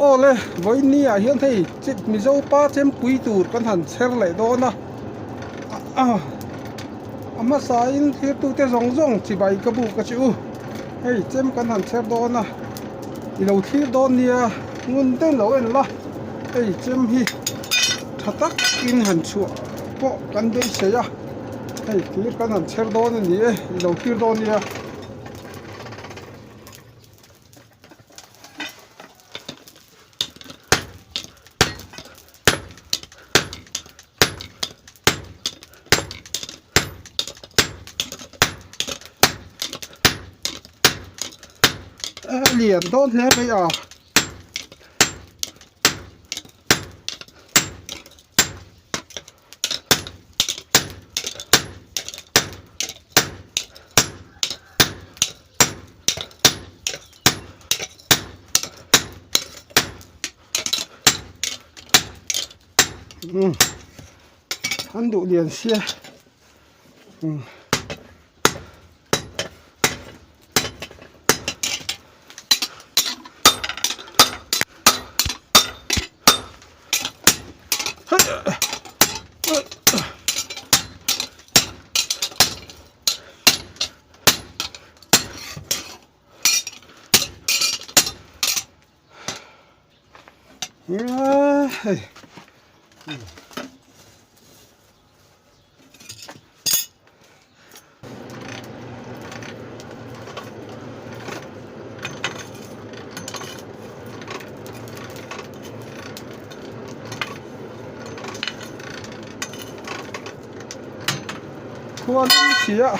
Awle, vawiin ah hian hei Mizo pa chempui tur kan han chher leh dawn a, a hmasa in thirtute zawng zawng chibai ka buk a che u, hei chem kan han chher dawn a, i lo thlir dawn nia ngun deuh lo en la, hei chem hi tha takin han chhuah pawh kan beisei a, hei thir kan han chher dawn a ni e, i lo thlir dawn nia. A lian dawn hle mai a. Umm an duh lian sia umm. Hei khua lum si a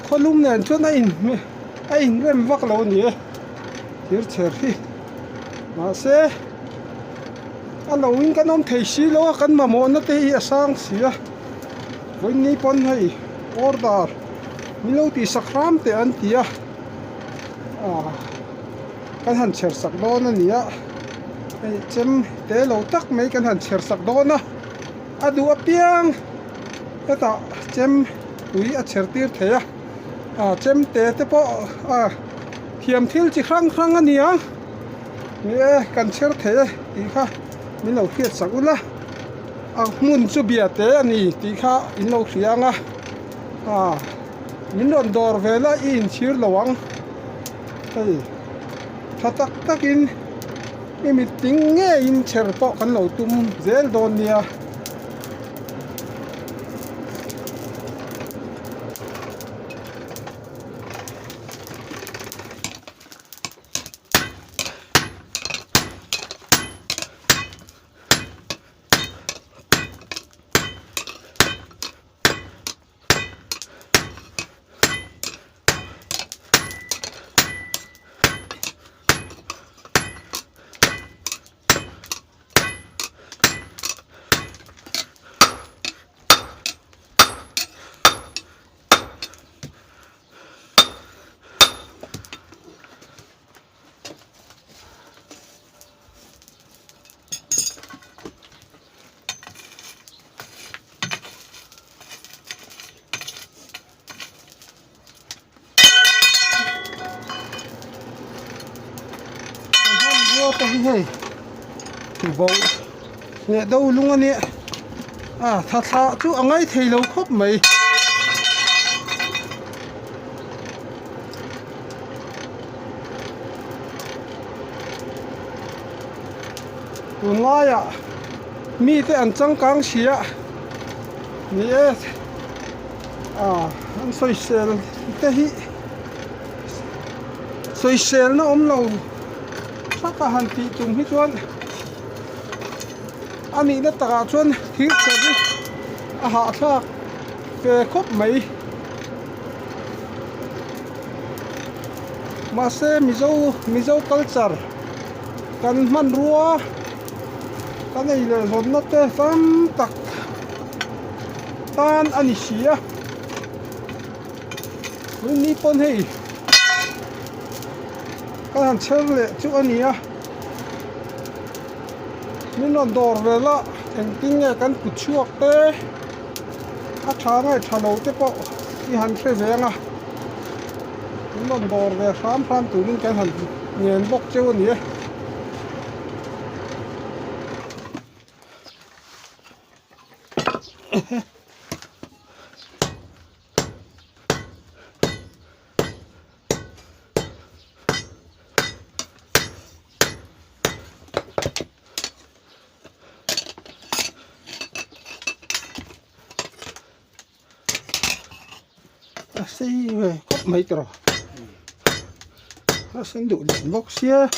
khaw lum nen chuan a in a inrem vak lo a ni e thir chher hi mahse a lo in kan awm thei si lo a kan mamawh na te hi a sang si a vawiin pawn hei order min lo tih sak hram teh an ti a ah kan han chher sak dawn a ni a hei chem te lo tak mai kan han chher sak dawn a a duh apiang hetah chem tui a chher tir thei a ah chem te te pawh ah thiam thil chi hrang hrang a ni ang ni e kan chher thei e tih kha min lo hriat sak ula a hmun chu bia te a ni tih kha in lo hria ang a ah min rawn dawr ve la i inchhir lo ang hei tha tak takin i mit ting ngeiin chher pawh kan lo tum zel dawn nia. Te hi hei tuboh leh do lung a nia a tha thlah chu a ngai thei lo khawp mai. Tunlaiah mite an changkang sia ni e ah an sawisel te hi sawiselna awm lo taka han tih tum hi chuan a nihna takah chuan thil chhe hi a hahthlak ve khawp mai. Mahse Mizo Mizo culture kan hmanrua kan ei leh zawnna te tam tak tan a ni si a tun ni pawn hei kan han chher leh chu a ni a min rawn dawr vel a engtin nge kan kut chhuak te. A tha nge tha lo te pawh i han hre ve ang a, min rawn dawr ve hram hram turin kan han ngen bawk cheu a ni e. A sei ve khawp mai tawh a sen duh lian bawk sia.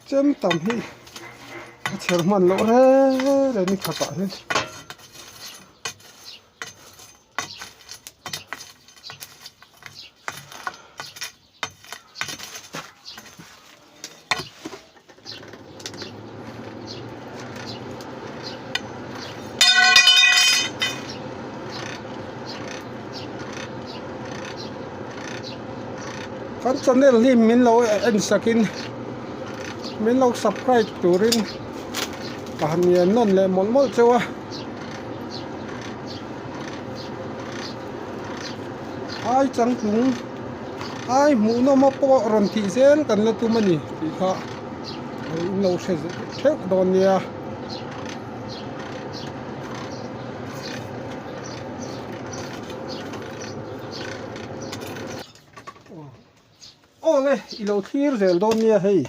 Chem tam hi a chher hman loh reng reng ni khatah hian. Kan channel hi min lo en sakin min lo subscribe turin ka han ngen nawn leh mawlh mawlh cheu a. Ai changtlung ai hmuhnawm a pawh rawn tih zel kan la tum a ni tih kha in lo hre theuh dawn nia. Aw le i lo thlir zel dawn nia hei.